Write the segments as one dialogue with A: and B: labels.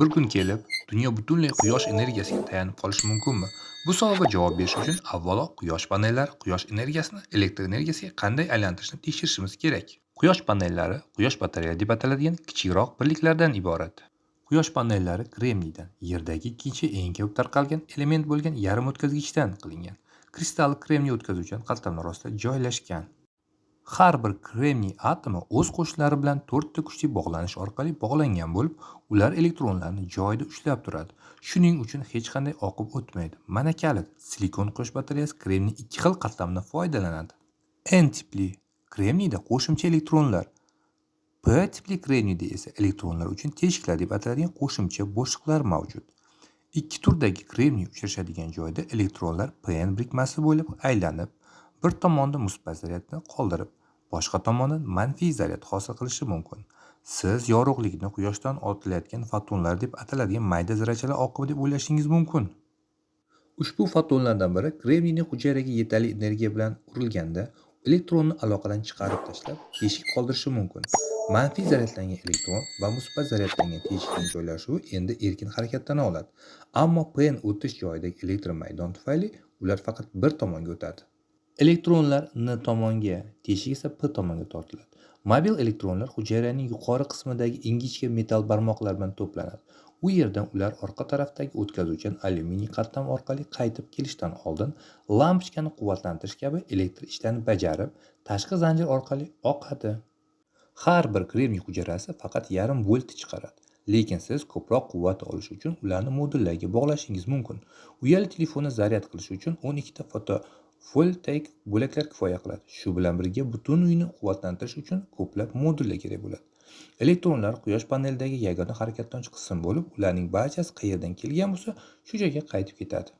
A: Bir kun kelib, dunyo butunlay quyosh energiyasiga tayanib qolishi mumkinmi? Bu savolga javob berish uchun avvalo quyosh panellari quyosh energiyasini elektr energiyasiga qanday aylantirishni tekshirishimiz kerak. Quyosh panellari quyosh batareyalari deb ataladigan kichikroq birliklardan iborat. Quyosh panellari kremniydan, Yerdagi ikkinchi eng ko'p tarqalgan element bo'lgan yarim o'tkazgichdan qilingan. Kristal kremniy o'tkazuvchan qatlamlar ostida joylashgan. Har bir kremniy atomi o'z qo'shnilari bilan to'rtta kuchli bog'lanish orqali bog'langan bo'lib, ular elektronlarni joyida ushlab turadi. Shuning uchun hech qanday oqib o'tmaydi. Mana kalit: silikon quyosh batareyasi kremniy ikki xil qatlamidan foydalanadi. N tipli kremniyda qo'shimcha elektronlar, P tipli kremniyda esa elektronlar uchun teshiklar deb ataladigan qo'shimcha bo'shliqlar mavjud. Ikki turdagi kremniy uchrashadigan joyda elektronlar PN birikmasi bo'ylab aylanib, bir tomonda musbat zaryadni qoldirib, boshqa tomondan manfiy zaryad hosil qilishi mumkin. Siz yorug'likni quyoshdan otilayotgan fotonlar deb ataladigan mayda zarrachalar oqimi deb o'ylashingiz mumkin. Ushbu fotonlardan biri kremniyning hujayraga yetarli energiya bilan urilganda elektronni aloqadan chiqarib tashlab, teshik qoldirishi mumkin. Manfiy zaryadlangan elektron va musbat zaryadlangan teshikning joylashuvi endi erkin harakatlana oladi. Ammo PN o'tish joyidagi elektr maydon tufayli ular faqat bir tomonga o'tadi. Elektronlar N tomonga, teshik esa P tomonga tortiladi. Mobil elektronlar hujayraning yuqori qismidagi ingichka metall barmoqlar bilan to'planadi. U yerdan ular orqa tarafdagi o'tkazuvchan alyuminiy qatlam orqali qaytib kelishdan oldin lampochkani quvvatlantirish kabi elektr ishlarini bajarib, tashqi zanjir orqali oqadi. Har bir kremniy hujayrasi faqat yarim volt chiqaradi. Lekin siz ko'proq quvvat olish uchun ularni modullarga bog'lashingiz mumkin. Uyali telefonni zaryad qilish uchun 12 ta fotovoltaik bo'laklar kifoya qiladi. Shu bilan birga butun uyni quvvatlantirish uchun ko'plab modullar kerak bo'ladi. Elektronlar quyosh panelidagi yagona harakatlanuvchi qism bo'lib, ularning barchasi qayerdan kelgan bo'lsa, shu joyga qaytib ketadi.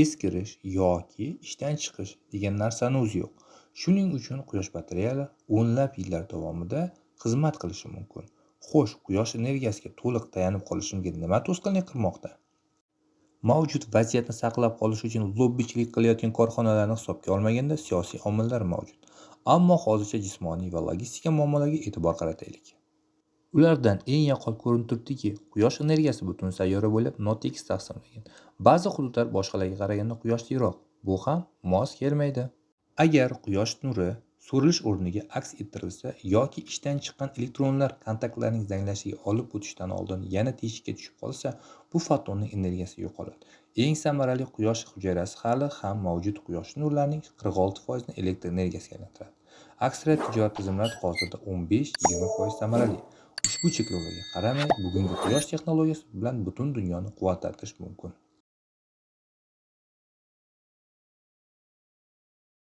A: Eskirish yoki ishdan chiqish degan narsani o'zi yo'q. Shuning uchun quyosh batareyalari o'nlab yillar davomida xizmat qilishi mumkin. Xo'sh, quyosh energiyasiga to'liq tayanib qolishimga nima to'sqinlik qilmoqda? Mavjud vaziyatni saqlab qolish uchun lobbichilik qilayotgan korxonalarni hisobga olmaganda siyosiy omillar mavjud. Ammo hozircha jismoniy va logistika muammolariga e'tibor qarataylik. Ulardan eng yaqqol ko'rinib turibdiki, quyosh energiyasi butun sayyora bo'ylab notekis taqsimlangan. Ba'zi hududlar boshqalarga qaraganda quyoshliroq. Bu ham mos kelmaydi. Agar quyosh nuri so'rilish o'rniga aks ettirilsa yoki ishdan chiqqan elektronlar kontaktlarning zanglashiga olib o'tishdan oldin yana teshikka tushib qolsa, bu fotonning energiyasi yo'qoladi. Eng samarali quyosh hujayrasi hali ham mavjud quyosh nurlarining 46% ni elektr energiyasiga aylantiradi. Aksariyat tijorat tizimlari hozirda 15-20% samarali. Ushbu cheklovlarga qaramay, bugungi quyosh texnologiyasi bilan butun dunyoni quvvatlantirish mumkin.